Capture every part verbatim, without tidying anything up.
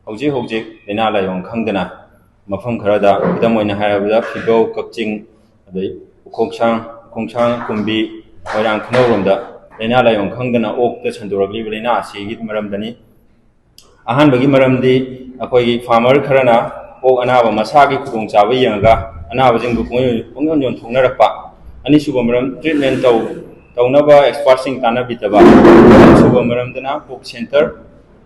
ꯍꯧꯖꯤꯛ ꯍꯧꯖꯤꯛ ꯂꯥꯏꯅꯥ ꯂꯥꯏꯑꯣꯡ ꯈꯪꯗꯅ ꯃꯐꯝ ꯈꯔꯗ, ꯈꯨꯗꯝ ꯑꯣꯏꯅ ꯍꯥꯏꯔꯕꯗ ꯐꯤꯕꯧ, ꯀꯛꯆꯤꯡ, ꯑꯗꯩ ꯎꯈꯣꯡꯁꯥꯡ, ꯎꯈꯣꯡꯁꯥꯡ, ꯀꯨꯝꯕꯤ, ꯃꯣꯏꯔꯥꯡ ꯈꯨꯅꯧꯔꯣꯝꯗ ꯂꯥꯏꯅꯥ ꯂꯥꯏꯑꯣꯡ ꯈꯪꯗꯅ ꯑꯣꯛꯇ ꯁꯟꯗꯣꯔꯛꯂꯤꯕ ꯂꯥꯏꯅꯥ ꯑꯁꯤꯒꯤ ꯃꯔꯝꯗꯅꯤ꯫ ꯑꯍꯥꯟꯕꯒꯤ ꯃꯔꯝꯗꯤ ꯑꯩꯈꯣꯏꯒꯤ farmer ꯈꯔꯅ ꯑꯣꯛ ꯑꯅꯥꯕ ꯃꯁꯥꯒꯤ ꯈꯨꯗꯣꯡꯆꯥꯕ ꯌꯦꯡꯉꯒ ꯑꯅꯥꯕꯁꯤꯡꯕꯨ ꯄꯨꯡꯌꯣꯟ ꯄꯨꯡꯌꯣꯟ ꯌꯣꯟꯊꯣꯛꯅꯔꯛꯄ꯫ ꯑꯅꯤꯁꯨꯕ ꯃꯔꯝ, treatment ꯇꯧ ꯇꯧꯅꯕ expertꯁꯤꯡ ꯇꯥꯟꯅꯕꯤꯗꯕ꯫ ꯑꯍꯨꯝꯁꯨꯕ ꯃꯔꯝꯗꯅ pork center,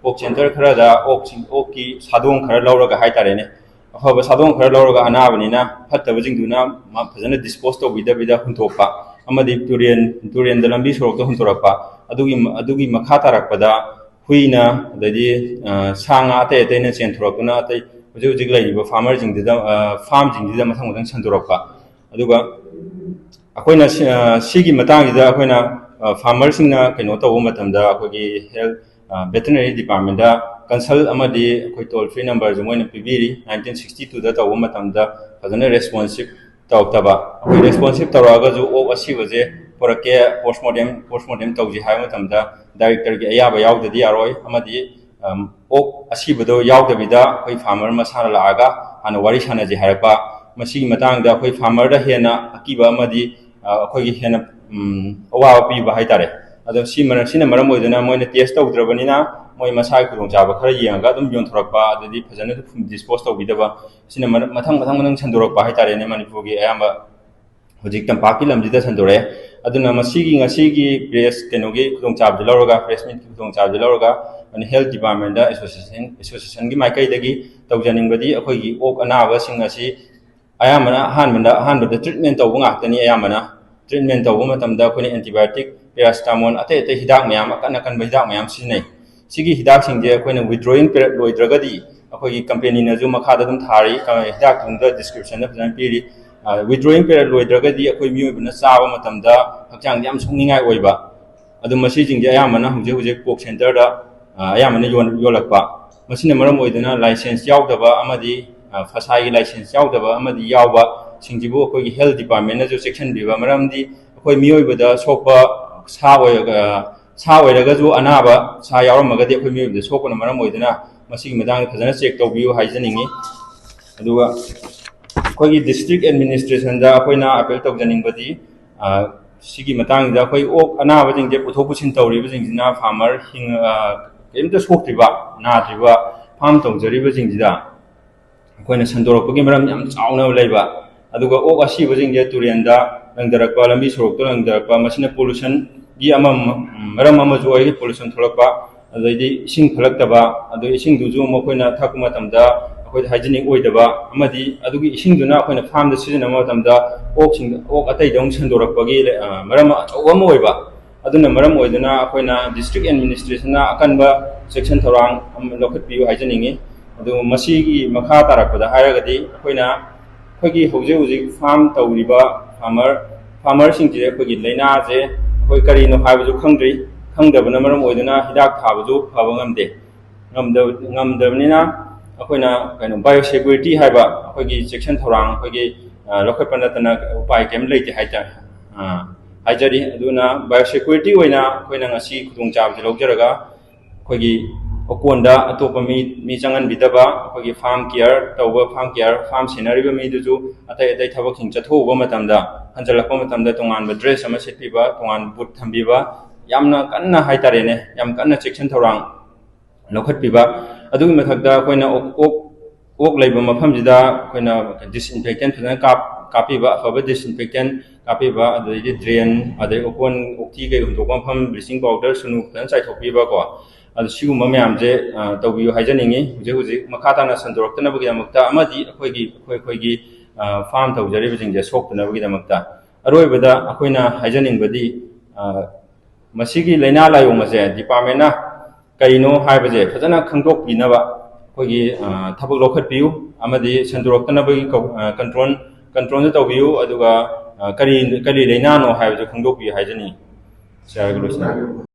pork center ꯈꯔꯗ ꯑꯣꯛꯁꯤꯡ ꯑꯣꯛꯀꯤ ꯁꯥꯗꯣꯡ ꯈꯔ ꯂꯧꯔꯒ ꯍꯥꯏꯇꯥꯔꯦꯅꯦ, ꯑꯐꯕ ꯁꯥꯗꯣꯡ ꯈꯔ ꯂꯧꯔꯒ ꯑꯅꯥꯕꯅꯤꯅ ꯐꯠꯇꯕꯁꯤꯡꯗꯨꯅ ꯃꯥ ꯐꯖꯅ dispose ꯇꯧꯕꯤꯗꯕꯤꯗ ꯍꯨꯟꯊꯣꯛꯄ, ꯑꯃꯗꯤ ꯇꯨꯔꯦꯟ ꯇꯨꯔꯦꯟꯗ, ꯂꯝꯕꯤ ꯁꯣꯔꯣꯛꯇ ꯍꯨꯟꯊꯣꯔꯛꯄ꯫ ꯑꯗꯨꯒꯤ ꯑꯗꯨꯒꯤ ꯃꯈꯥ ꯇꯥꯔꯛꯄꯗ ꯍꯨꯏꯅ, ꯑꯗꯩꯗꯤ ꯑ, ꯁꯥ ꯉꯥ ꯑꯇꯩ ꯑꯇꯩꯅ ꯆꯦꯟꯊꯣꯔꯛꯇꯨꯅ ꯑꯇꯩ ꯍꯧꯖꯤꯛ ꯍꯧꯖꯤꯛ ꯂꯩꯔꯤꯕ farmerꯁꯤꯡꯗꯨꯗ, ꯑ, farmꯁꯤꯡꯁꯤꯗ ꯃꯊꯪ ꯃꯊꯪ ꯁꯟꯗꯣꯔꯛꯄ꯫ ꯑꯗꯨꯒ ꯑꯩꯈꯣꯏꯅ ꯁꯤ-, ꯑ, ꯁꯤꯒꯤ ꯃꯇꯥꯡꯁꯤꯗ ꯑꯩꯈꯣꯏꯅ, ꯑ, farmerꯁꯤꯡꯅ ꯀꯩꯅꯣ ꯇꯧꯕ ꯃꯇꯝꯗ ꯑꯩꯈꯣꯏꯒꯤ health, ꯑ, veterinary departmentꯇ consult ꯑꯃꯗꯤ ꯑꯩꯈꯣꯏ toll free numberꯁꯨ ꯃꯣꯏꯅ ꯄꯤꯕꯤꯔꯤ꯫ Nineteen sixty twoꯗ ꯇꯧꯕ ꯃꯇꯝꯗ ꯐꯖꯅ responsive ꯇꯧꯔꯛꯇꯕ꯫ ꯑꯩꯈꯣꯏ responsive ꯇꯧꯔꯛꯑꯒꯁꯨ ꯑꯣꯛ ꯑꯁꯤꯕꯁꯦ ꯄꯨꯔꯛꯀꯦ, postmortem, postmortem ꯇꯧꯁꯤ ꯍꯥꯏꯕ ꯃꯇꯝꯗ directorꯒꯤ ꯑꯌꯥꯕ ꯌꯥꯎꯗꯗꯤ ꯌꯥꯔꯣꯏ, ꯑꯃꯗꯤ, ꯑꯝ, ꯑꯣꯛ ꯑꯁꯤꯕꯗꯣ ꯌꯥꯎꯗꯕꯤꯗ ꯑꯩꯈꯣꯏ farmer ꯃꯁꯥꯅ ꯂꯥꯛꯑꯒ ꯍꯥꯟꯅ ꯋꯥꯔꯤ ꯁꯥꯟꯅꯁꯤ ꯍꯥꯏꯔꯛꯄ꯫ ꯃꯁꯤꯒꯤ ꯃꯇꯥꯡꯗ ꯑꯩꯈꯣꯏ farmerꯗ ꯍꯦꯟꯅ ꯑꯀꯤꯕ ꯑꯃꯗꯤ, ꯑ, ꯑꯩꯈꯣꯏꯒꯤ ꯍꯦꯟꯅ, ꯎꯝ, ꯑꯋꯥꯕ ꯄꯤꯕ ꯍꯥꯏꯇꯥꯔꯦ꯫ ꯑꯗꯣ ꯁꯤ ꯃꯔꯝ-, ꯁꯤꯅ ꯃꯔꯝ ꯑꯣꯏꯗꯨꯅ ꯃꯣꯏꯅ test ꯇꯧꯗ꯭ꯔꯕꯅꯤꯅ ꯃꯣꯏ ꯃꯁꯥꯒꯤ ꯈꯨꯗꯣꯡꯆꯥꯕ ꯈꯔ ꯌꯦꯡꯉꯒ ꯑꯗꯨꯝ ꯌꯣꯟꯊꯣꯔꯛꯄ, ꯑꯗꯩꯗꯤ ꯐꯖꯅ dispose ꯇꯧꯕꯤꯗꯕ, ꯁꯤꯅ ꯃꯔꯝ-, ꯃꯊꯪ ꯃꯊꯪ ꯃꯊꯪ ꯁꯟꯗꯣꯔꯛꯄ ꯍꯥꯏꯇꯥꯔꯦꯅꯦ, ꯃꯅꯤꯄꯨꯔꯒꯤ ꯑꯌꯥꯝꯕ ꯍꯧꯖꯤꯛ ꯇꯝꯄꯥꯛꯀꯤ ꯂꯝꯁꯤꯗ ꯁꯟꯗꯣꯔꯛꯑꯦ꯫ ꯑꯗꯨꯅ ꯃꯁꯤꯒꯤ ꯉꯁꯤꯒꯤ press ꯀꯩꯅꯣꯒꯤ ꯈꯨꯗꯣꯡꯆꯥꯕꯁꯤ ꯂꯧꯔꯒ, press meetꯀꯤ ꯈꯨꯗꯣꯡꯆꯥꯕꯁꯤ ꯂꯧꯔꯒ, ꯑꯩꯅ health departmentꯇ association, associationꯒꯤ ꯃꯥꯏꯀꯩꯗꯒꯤ ꯇꯧꯖꯅꯤꯡꯕꯗꯤ ꯑꯩꯈꯣꯏꯒꯤ ꯑꯣꯛ ꯑꯅꯥꯕꯁꯤꯡ ꯑꯁꯤ ꯑꯌꯥꯝꯕꯅ ꯑꯍꯥꯟꯕꯗ, ꯑꯍꯥꯟꯕꯗ treatment ꯇꯧꯕ ꯉꯥꯛꯇꯅꯤ꯫ ꯑꯌꯥꯝꯕꯅ treatment ꯇꯧꯕ ꯃꯇꯝꯗ ꯑꯩꯈꯣꯏꯅ antibiotic, paracetamol, ꯑꯇꯩ ꯑꯇꯩ ꯍꯤꯗꯥꯛ ꯃꯌꯥꯝ, ꯑꯀꯟ ꯑꯀꯟꯕ ꯍꯤꯗꯥꯛ ꯃꯌꯥꯝ ꯁꯤꯖꯤꯟꯅꯩ꯫ ꯁꯤꯒꯤ ꯍꯤꯗꯥꯛꯁꯤꯡꯁꯦ ꯑꯩꯈꯣꯏꯅ withdrawing period ꯂꯣꯏꯗ꯭ꯔꯒꯗꯤ ꯑꯩꯈꯣꯏꯒꯤ companyꯅꯁꯨ ꯃꯈꯥꯗ ꯑꯗꯨꯝ ꯊꯥꯔꯤ, ꯀ-, ꯍꯤꯗꯥꯛꯇꯨꯗ descriptionꯗ ꯐꯖꯅ ꯄꯤꯔꯤ꯫ ꯑ, withdrawing period ꯂꯣꯏꯗ꯭ꯔꯒꯗꯤ ꯑꯩꯈꯣꯏ ꯃꯤꯑꯣꯏꯕꯅ ꯆꯥꯕ ꯃꯇꯝꯗ ꯍꯛꯆꯥꯡꯗ ꯌꯥꯝ ꯁꯣꯛꯅꯤꯡꯉꯥꯏ ꯑꯣꯏꯕ꯫ ꯑꯗꯨ ꯃꯁꯤꯁꯤꯡꯁꯦ ꯑꯌꯥꯝꯕꯅ ꯍꯧꯖꯤꯛ ꯍꯧꯖꯤꯛ pork centreꯗ, ꯑ, ꯑꯌꯥꯝꯕꯅ ꯌꯣꯟ-, ꯌꯣꯜꯂꯛꯄ꯫ ꯃꯁꯤꯅ ꯃꯔꯝ ꯑꯣꯏꯗꯨꯅ license ꯌꯥꯎꯗꯕ ꯑꯃꯗꯤ, ꯑ, ꯐꯁꯥꯏꯒꯤ license ꯌꯥꯎꯗꯕ ꯑꯃꯗꯤ ꯌꯥꯎꯕꯁꯤꯡꯁꯤꯕꯨ ꯑꯩꯈꯣꯏꯒꯤ health departmentꯅꯁꯨ ꯆꯦꯛꯁꯤꯟꯕꯤꯕ, ꯃꯔꯝꯗꯤ ꯑꯩꯈꯣꯏ ꯃꯤꯑꯣꯏꯕꯗ ꯁꯣꯛꯄ ꯁꯥ ꯑꯣꯏꯔꯒ, ꯁꯥ ꯑꯣꯏꯔꯒꯁꯨ ꯑꯅꯥꯕ ꯁꯥ ꯌꯥꯎꯔꯝꯃꯒꯗꯤ ꯑꯩꯈꯣꯏ ꯃꯤꯑꯣꯏꯕꯗ ꯁꯣꯛꯄꯅ ꯃꯔꯝ ꯑꯣꯏꯗꯨꯅ ꯃꯁꯤꯒꯤ ꯃꯇꯥꯡꯗ ꯐꯖꯅ ꯆꯦꯛ ꯇꯧꯕꯤꯌꯨ ꯍꯥꯏꯖꯅꯤꯡꯉꯤ꯫ ꯑꯗꯨꯒ ꯑꯩꯈꯣꯏꯒꯤ ꯗꯤꯁꯇ꯭ꯔꯤꯛ ꯑꯦꯗꯃꯤꯅꯤꯁꯇ꯭ꯔꯦꯁꯟꯗ ꯑꯩꯈꯣꯏꯅ ꯑꯄꯤꯜ ꯇꯧꯖꯅꯤꯡꯕꯗꯤ, ꯑ, ꯁꯤꯒꯤ ꯃꯇꯥꯡꯁꯤꯗ ꯑꯩꯈꯣꯏ ꯑꯣꯛ ꯑꯅꯥꯕꯁꯤꯡꯁꯦ ꯄꯨꯊꯣꯛ ꯄꯨꯁꯤꯟ ꯇꯧꯔꯤꯕꯁꯤꯡꯁꯤꯅ ꯐꯥꯔꯃꯔ ꯍꯤꯡ-, ꯑ, ꯀꯔꯤꯝꯇ ꯁꯣꯛꯇ꯭ꯔꯤꯕ, ꯅꯥꯗ꯭ꯔꯤꯕ ꯐꯥꯔꯝ ꯇꯧꯖꯔꯤꯕꯁꯤꯡꯁꯤꯗ ꯑꯩꯈꯣꯏꯅ ꯁꯟꯗꯣꯔꯛꯄꯒꯤ ꯃꯔꯝ ꯌꯥꯝ ꯆꯥꯎꯅ ꯂꯩꯕ꯫ ꯑꯗꯨꯒ ꯑꯣꯛ ꯑꯁꯤꯕꯁꯤꯡꯁꯦ ꯇꯨꯔꯦꯟꯗ ꯂꯪꯊꯔꯛꯄ, ꯂꯝꯕꯤ ꯁꯣꯔꯣꯛꯇ ꯂꯪꯊꯔꯛꯄ, ꯃꯁꯤꯅ ꯄꯣꯂꯨꯁꯟꯒꯤ ꯑꯃ, ꯃꯔꯝ ꯑꯃꯁꯨ ꯑꯣꯏ, ꯄꯣꯂꯨꯁꯟ ꯊꯣꯛꯂꯛꯄ꯫ ꯑꯗꯩꯗꯤ ꯏꯁꯤꯡ ꯐꯠꯂꯛꯇꯕ, ꯑꯗꯨ ꯏꯁꯤꯡꯗꯨꯁꯨ ꯃꯈꯣꯏꯅ ꯊꯛꯄ ꯃꯇꯝꯗ ꯑꯩꯈꯣꯏꯗ ꯍꯥꯏꯖꯤꯅꯤꯛ ꯑꯣꯏꯗꯕ, ꯑꯃꯗꯤ ꯑꯗꯨꯒꯤ ꯏꯁꯤꯡꯗꯨꯅ ꯑꯩꯈꯣꯏꯅ ꯐꯥꯔꯝꯗ ꯁꯤꯖꯤꯟꯅꯕ ꯃꯇꯝꯗ ꯑꯣꯛꯁꯤꯡ, ꯑꯣꯛ ꯑꯇꯩꯗ ꯑꯃꯨꯛ ꯁꯟꯗꯣꯔꯛꯄꯒꯤ, ꯑ, ꯃꯔꯝ ꯑꯆꯧꯕ ꯑꯃ ꯑꯣꯏꯕ꯫ ꯑꯗꯨꯅ ꯃꯔꯝ ꯑꯣꯏꯗꯨꯅ ꯑꯩꯈꯣꯏꯅ ꯗꯤꯁꯇ꯭ꯔꯤꯛ ꯑꯦꯗꯃꯤꯅꯤꯁꯇ꯭ꯔꯦꯁꯟꯅ ꯑꯀꯟꯕ ꯆꯦꯛꯁꯤꯟ ꯊꯧꯔꯥꯡ ꯑꯃ ꯂꯧꯈꯠꯄꯤꯌꯨ ꯍꯥꯏꯖꯅꯤꯡꯉꯤ꯫ ꯑꯗꯨ ꯃꯁꯤꯒꯤ ꯃꯈꯥ ꯇꯥꯔꯛꯄꯗ ꯍꯥꯏꯔꯒꯗꯤ ꯑꯩꯈꯣꯏꯅ, ꯑꯩꯈꯣꯏꯒꯤ ꯍꯧꯖꯤꯛ ꯍꯧꯖꯤꯛ ꯐꯥꯔꯝ ꯇꯧꯔꯤꯕ ꯐꯥꯔꯃꯔ, ꯐꯥꯔꯃꯔꯁꯤꯡꯁꯦ ꯑꯩꯈꯣꯏꯒꯤ ꯂꯥꯏꯅꯥꯁꯦ ꯑꯩꯈꯣꯏ ꯀꯔꯤꯅꯣ ꯍꯥꯏꯕꯁꯨ ꯈꯪꯗ꯭ꯔꯤ, ꯈꯪꯗꯕꯅ ꯃꯔꯝ ꯑꯣꯏꯗꯨꯅ ꯍꯤꯗꯥꯛ ꯊꯥꯕꯁꯨ ꯐꯕ ꯉꯝꯗꯦ꯫ ꯉꯝꯗꯕ-, ꯉꯝꯗꯕꯅꯤꯅ ꯑꯩꯈꯣꯏꯅ ꯀꯩꯅꯣ, ꯕꯥꯏꯑꯣ ꯁꯦꯀ꯭ꯌꯨꯔꯤꯇꯤ ꯍꯥꯏꯕ ꯑꯩꯈꯣꯏꯒꯤ ꯆꯦꯛꯁꯤꯟ ꯊꯧꯔꯥꯡ ꯑꯩꯈꯣꯏꯒꯤ, ꯑ, ꯂꯧꯈꯠꯄ ꯅꯠꯇꯅ ꯎꯄꯥꯏ ꯀꯔꯤꯝ ꯂꯩꯇꯦ ꯍꯥꯏꯇꯥꯔꯦ, ꯑ, ꯍꯥꯏꯖꯔꯤ꯫ ꯑꯗꯨꯅ ꯕꯥꯏꯑꯣ ꯁꯦꯀ꯭ꯌꯨꯔꯤꯇꯤ ꯑꯣꯏꯅ ꯑꯩꯈꯣꯏꯅ ꯉꯁꯤ ꯈꯨꯗꯣꯡꯆꯥꯕꯁꯤ ꯂꯧꯖꯔꯒ ꯑꯩꯈꯣꯏꯒꯤ ꯑꯣꯀꯣꯟꯗ ꯑꯇꯣꯞꯄ ꯃꯤ, ꯃꯤ ꯆꯪꯍꯟꯕꯤꯗꯕ, ꯑꯩꯈꯣꯏꯒꯤ ꯐꯥꯔꯝ ꯀꯤꯌꯔ ꯇꯧꯕ, ꯐꯥꯔꯝ ꯀꯤꯌꯔ, ꯐꯥꯔꯝ ꯁꯦꯟꯅꯔꯤꯕ ꯃꯤꯗꯨꯁꯨ ꯑꯇꯩ ꯑꯇꯩ ꯊꯕꯛꯁꯤꯡ ꯆꯠꯊꯣꯛꯎꯕ ꯃꯇꯝꯗ, ꯍꯟꯖꯜꯂꯛꯄ ꯃꯇꯝꯗ ꯇꯣꯉꯥꯟꯕ ꯗ꯭ꯔꯦꯁ ꯑꯃ ꯁꯦꯠꯄꯤꯕ, ꯇꯣꯉꯥꯟꯕ ꯕꯨꯠ ꯊꯝꯕꯤꯕ, ꯌꯥꯝꯅ ꯀꯟꯅ ꯍꯥꯏꯇꯥꯔꯦꯅꯦ, ꯌꯥꯝ ꯀꯟꯅ ꯆꯦꯛꯁꯤꯟ ꯊꯧꯔꯥꯡ ꯂꯧꯈꯠꯄꯤꯕ꯫ ꯑꯗꯨꯒꯤ ꯃꯊꯛꯇ ꯑꯩꯈꯣꯏꯅ ꯑꯣꯛ, ꯑꯣꯛ, ꯑꯣꯛ ꯂꯩꯕ ꯃꯐꯝꯁꯤꯗ ꯑꯩꯈꯣꯏꯅ ꯗꯤꯁꯏꯟꯐꯦꯛꯇꯦꯟ ꯐꯖꯅ ꯀꯥꯞ-, ꯀꯥꯞꯄꯤꯕ, ꯑꯐꯕ ꯗꯤꯁꯏꯟꯐꯦꯛꯇꯦꯟ ꯀꯥꯞꯄꯤꯕ, ꯑꯗꯩꯗꯤ ꯗ꯭ꯔꯦꯟ, ꯑꯗꯩ ꯑꯣꯀꯣꯟ, ꯑꯣꯛꯊꯤ ꯀꯩ ꯍꯨꯟꯗꯣꯛꯄ ꯃꯐꯝ, ꯕ꯭ꯂꯤꯆꯤꯡ ꯄꯥꯎꯗꯔ, ꯁꯨꯅꯨ ꯐꯖꯅ ꯆꯥꯏꯊꯣꯛꯄꯤꯕꯀꯣ꯫ ꯑꯗꯨ ꯁꯤꯒꯨꯝꯕ ꯃꯌꯥꯝꯁꯦ, ꯑ, ꯇꯧꯕꯤꯌꯨ ꯍꯥꯏꯖꯅꯤꯡꯉꯤ꯫ ꯍꯧꯖꯤꯛ ꯍꯧꯖꯤꯛ ꯃꯈꯥ ꯇꯥꯅ ꯁꯟꯗꯣꯔꯛꯇꯅꯕꯒꯤꯗꯃꯛꯇ ꯑꯃꯗꯤ ꯑꯩꯈꯣꯏꯒꯤ, ꯑꯩꯈꯣꯏ, ꯑꯩꯈꯣꯏꯒꯤ, ꯑ, ꯐꯥꯔꯝ ꯇꯧꯖꯔꯤꯕꯁꯤꯡꯁꯦ ꯁꯣꯛꯇꯅꯕꯒꯤꯗꯃꯛꯇ꯫ ꯑꯔꯣꯏꯕꯗ ꯑꯩꯈꯣꯏꯅ ꯍꯥꯏꯖꯅꯤꯡꯕꯗꯤ, ꯑ, ꯃꯁꯤꯒꯤ ꯂꯥꯏꯅꯥ ꯂꯥꯏꯑꯣꯡ ꯑꯁꯦ ꯗꯤꯄꯥꯔꯠꯃꯦꯟꯅ ꯀꯔꯤꯅꯣ ꯍꯥꯏꯕꯁꯦ ꯐꯖꯅ ꯈꯪꯗꯣꯛꯄꯤꯅꯕ ꯑꯩꯈꯣꯏꯒꯤ, ꯑ, ꯊꯕꯛ ꯂꯧꯈꯠꯄꯤꯌꯨ ꯑꯃꯗꯤ ꯁꯟꯗꯣꯔꯛꯇꯅꯕꯒꯤ ꯀꯧ-, ꯑ, ꯀꯟꯇ꯭ꯔꯣꯜ, ꯀꯟꯇ꯭ꯔꯣꯜꯁꯨ ꯇꯧꯕꯤꯌꯨ, ꯑꯗꯨꯒ, ꯑ, ꯀꯔꯤ, ꯀꯔꯤ ꯂꯥꯏꯅꯥꯅꯣ ꯍꯥꯏꯕꯁꯨ ꯈꯪꯗꯣꯛꯄꯤꯌꯨ ꯍꯥꯏꯖꯅꯤꯡꯏ꯫ ꯁꯤ ꯍꯥꯏꯔꯒ ꯂꯣꯏꯁꯤꯟꯖꯔꯒꯦ꯫